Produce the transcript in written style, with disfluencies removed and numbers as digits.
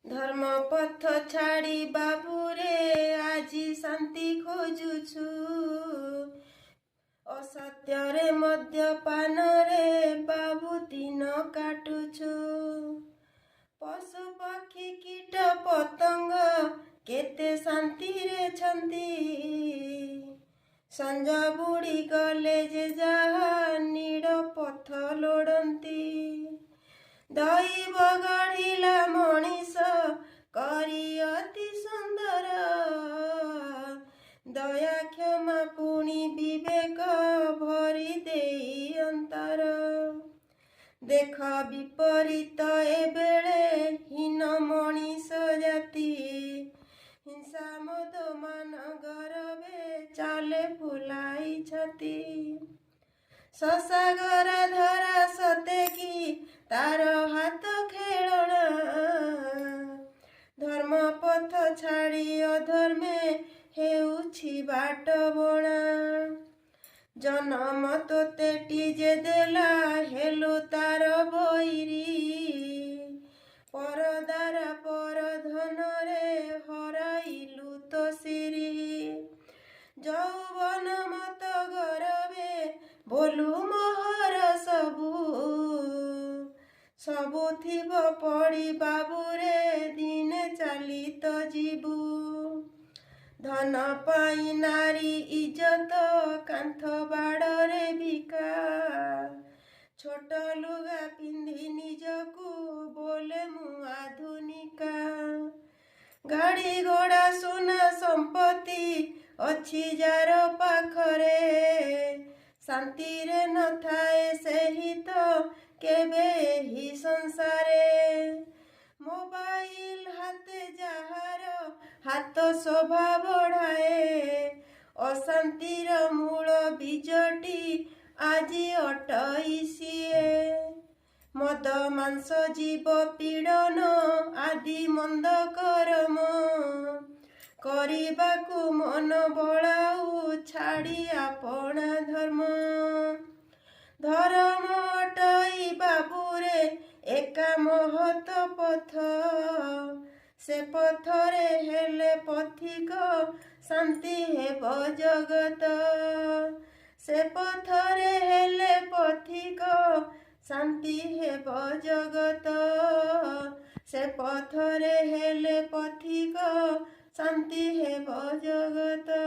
ଧର୍ମ ପଥ ଛାଡ଼ି ବାବୁରେ ଆଜି ଶାନ୍ତି ଖୋଜୁଛୁ। ଅସତ୍ୟରେ ମଦ୍ୟପାନରେ ବାବୁ ଦିନ କାଟୁଛୁ। ପଶୁ ପକ୍ଷୀ କୀଟ ପତଙ୍ଗ କେତେ ଶାନ୍ତିରେ ଛନ୍ତି। ସଞ୍ଜ ବୁଡ଼ି ଗଲେ ଯେ ଯାହା ନୀଡ଼ ପଥ ଲୋଡ଼ନ୍ତି। ଦଇବ ଗଢ଼ିଲା ମଣିଷ କରି ଅତି ସୁନ୍ଦର, ଦୟା କ୍ଷମା ପୁଣି ବିବେକ ଭରି ଦେଇ ଅନ୍ତର। ଦେଖ ବିପରୀତ ଏବେଳେ ହୀନ ମଣିଷ ଜାତି, ହିଂସା ମଦ ମାନ ଗରବେ ଚାଲେ ଫୁଲାଇ ଛାତି। ଶଶାଗର ଧରା ସତେ କି ତାର ହାତ ଖେଳଣା, ଧର୍ମ ପଥ ଛାଡ଼ି ଅଧର୍ମେ ହେଉଛି ବାଟ ବଣା। ଜନମ ତୋତେ ଯେ ଦେଲା ହେଲୁ ତାର ବଇରି, ପରଦାରା ପର ଧନରେ ହରାଇଲୁ ତୋ ଶିରୀ। ଯୌବନ ମତ ଗରବେ ବୋଲୁ ମୋହର ସବୁ, ସବୁ ଥିବ ପଡ଼ି ବାବୁରେ ଦିନେ ଚାଲି ତ ଯିବୁ। ଧନ ପାଇଁ ନାରୀ ଇଜତ କାନ୍ଥ ବାଡ଼ରେ ବିକା, ଛୋଟ ଲୁଗା ପିନ୍ଧି ନିଜକୁ ବୋଲେ ମୁଁ ଆଧୁନିକା। ଗାଡ଼ି ଘୋଡ଼ା ସୁନା ସମ୍ପତ୍ତି ଅଛି ଯାର ପାଖରେ, ଶାନ୍ତିରେ ନଥାଏ ସେହି ତ କେବେ ଏହି ସଂସାରେ। ମୋବାଇଲ ହାତେ ଯାହାର ହାତ ଶୋଭା ବଢ଼ାଏ, ଅଶାନ୍ତିର ମୂଳ ବୀଜଟି ଆଜି ଅଟଇ ସିଏ। ମଦ ମାଂସ ଜୀବ ପୀଡ଼ନ ଆଦି ମନ୍ଦ କରମ, କରିବାକୁ ମନ ବଳାଉ ଛାଡ଼ି ଆପଣା ଧର୍ମ। ଧରମ ଅଟଇ ବାବୁରେ ଏକା ମହତ ପଥ, ସେ ପଥରେ ହେଲେ ପଥିକ ଶାନ୍ତି ହେବ ଜଗତ। ସେ ପଥରେ ହେଲେ ପଥିକ ଶାନ୍ତି ହେବ ଜଗତ। ସେ ପଥରେ ହେଲେ ପଥିକ ଶାନ୍ତି ହେବ ଜଗତ।